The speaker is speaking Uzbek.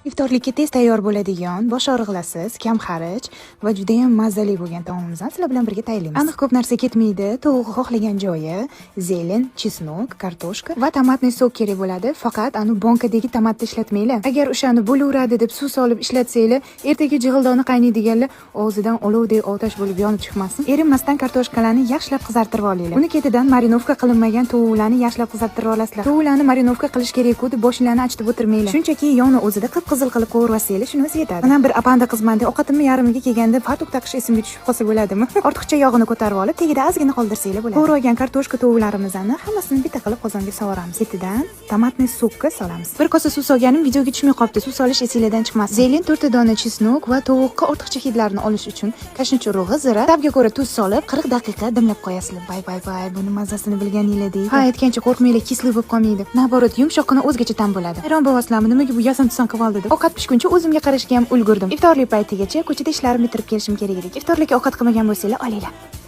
Iftorlikka tez tayyor bo'ladigan, bosh og'riqlarsiz, kam xaraj va judayam mazali bo'lgan taomimizni sizlar bilan birga tayyorlaymiz. Aniq ko'p narsa ketmaydi. Tovuqni xohlagan joyi, зелень, чеснок, kartoshka va томатный сок kerak bo'ladi. Faqat anu bonkadagi tomatni ishlatmanglar. Agar o'shani bo'laveradi deb suv solib ishlatsanglar, ertaga jig'ildoni qaynaydiganlar og'zidan olovdek otash bo'lib yonib chiqmasin. Erinmasdan kartoshkalarni yaxshilab qizartirib olinglar. Uni ketidan мариновка qilinmagan tovuqlarni yaxshilab qizartirib olasizlar. Tovuqlarni мариновка qilish kerak-ku deb boshinglarni achitib o'tirmanglar. Shunchaki yog'ni o'zida qip-qizil qilib qovurib olsanglar, shuni o'zi yetadi. Mana bir apanda qizman deb ovqatimni yarmiga kelganda fartuk taqish esimga tushib qolsa bo'ladimi? Ortiqcha yog'ini ko'tarib olib, tagida ozgina qoldirsanglar bo'ladi. Qovurib olgan kartoshka tovuqlarimizni hammasini bitta qilib qozonga solamiz. Ketidan томатный сок ka solamiz. Bir kosa suv solganim videoga tushmay qolibdi. Suv solish esinglardan chiqmasin. Зелень, to'rtta dona чеснок va tovuqqa ortiqcha hidlarni olish uchun kashnich urug'i, zira, ta'bga ko'ra tuz solib 40 daqiqa dimlab qo'yasizlar. Bay bay bay, buni mazasini bilganinglar deydi. Ha, aytgancha qo'rqmanglar, кислый bo'lib qolmaydi. Наоборот, yumshoqqina o'zgacha ta'm bo'ladi. Hayron bo'lasizlarmi, nimaga bu yasan tusan qilib oldi deb. Ovqat pishguncha o'zimga qarashga ham ulgurdim. Iftorlik paytigacha ko'chada ishlarimni bitirib kelishim kerak edi. Iftorlikka ovqat qilmagan bo'lsanglar, olinglar.